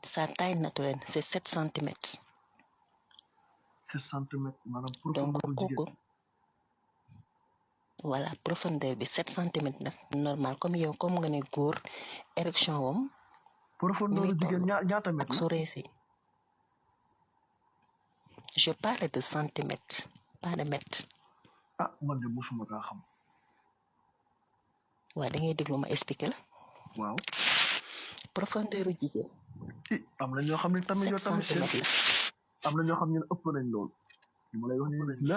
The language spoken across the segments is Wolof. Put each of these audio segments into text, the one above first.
sa taille naturelle c'est 7 centimètres. 7 centimètres maanaam donc profondeur kooku voilà profondeur bi 7 centimètres nag normal comme yow comme nga ne góor érection wam profondeur jigéen ñaata mètre ak su reesi je parle de centimètres pas de mètre. ah man de musuma kaa xam. waaw da ngay déglu ma expliqué la. waaw. profondeur jigéen. am na ñoo xam ne tamit yow tamit am na ñoo xam ne ëpp nañ loolu. li ma lay wax nii la.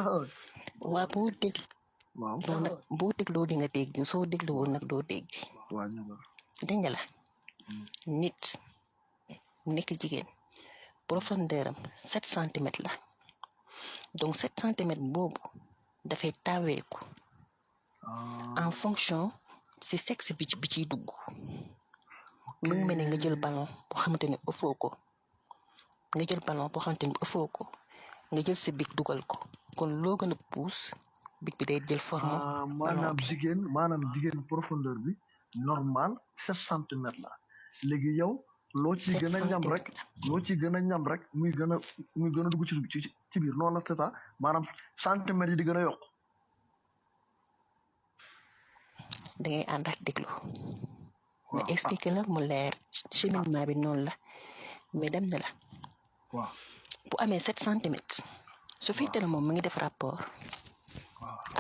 waaw boo dégg. waaw boo dégloo di nga dégg soo dégluwul nag doo dégg. waaw dégg nga la. nit nekk jigéen profondeur am 7 centimètres la donc 7 centimètres boobu dafay taaweeku en fonction si sexe bi ciy dugg. mu ngi mel ne nga jël ballon boo xamante ne ëffoo ko nga jël sa bic dugal ko kon loo gën a puus bic bi day jël forme. maanaam jigéen profondeur bi normal 7 centimètres la léegi yow. loo ci gën a ñam rek muy gën a dugg ci biir noonu la c'est ça maanaam centimètres yi di gën a yokk. da ngay ànd ak déglu. ma expliqué la mu leer cheminement bi noonu la mais dem na la. waaw bu amee 7 centimètres. su fekkee ne moom mi ngi def rapport.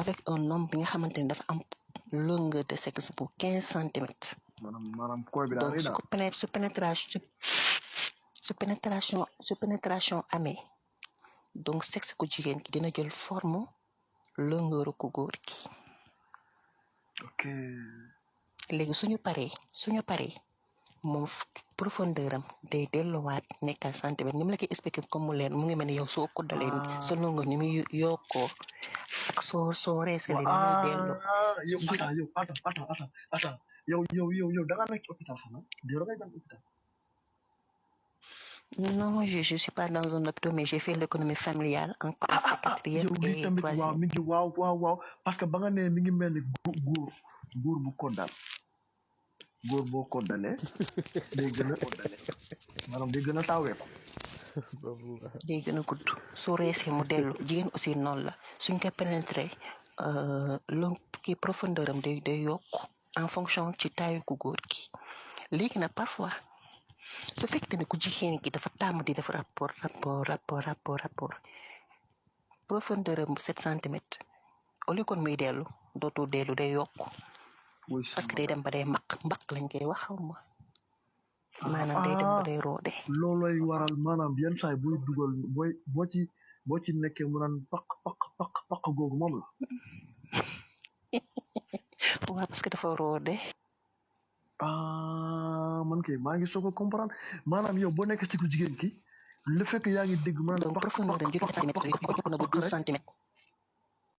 avec un homme bi nga xamante ne dafa am longueur de sexe bu 15 centimètres. maanaam koy bi daal donc su pénétration amee donc sexe ku jigéen ki dina jël forme longueur ku góor ki. ok. léegi suñu paree moom profondeur am day delluwaat nekk à centimètre ni mu la koy expliqué comme mu leen mu ngi mel ni yow soo ko dalee sa longueur ni muy yokkoo ak soo reesalee ni muy delloo. yow da nga nekk hôpital xanaa da ngay dem hôpital. non je suis pas dans un hôpital mais j'ai fait l'économie familiale en classe de 4e et 3e. waaw parce que ba nga ne mi ngi mel ni góor bu koddal góor boo koddalee day gën a tawee ko. day gën a gudd soo reesee mu dellu jigéen aussi noonu la suñ ko pénétrer long kii profondeur am day yokk en fonction ci taayu ku góor gi léegi nag parfois su fekkee ne ku jigéen gi dafa tàmm di def rapport profondeur am 7 centimètres au lieu kon muy dellu dootul dellu day yokk parce que day dem ba day mbaq lañ koy wax xaw ma maanaam day dem ba day roode. looloy waral maanaam yenn saa yi buy dugal boo ci nekkee mu naan paq googu moom la. waaw parce que dafa roode. man kay maa ngi soog a comprendre maanaam yow boo nekkee ci ku jigéen ki le fait que yaa ngi dégg. donc profondeur dem jóge 7 centimètres yokk na ba 12 centimètres.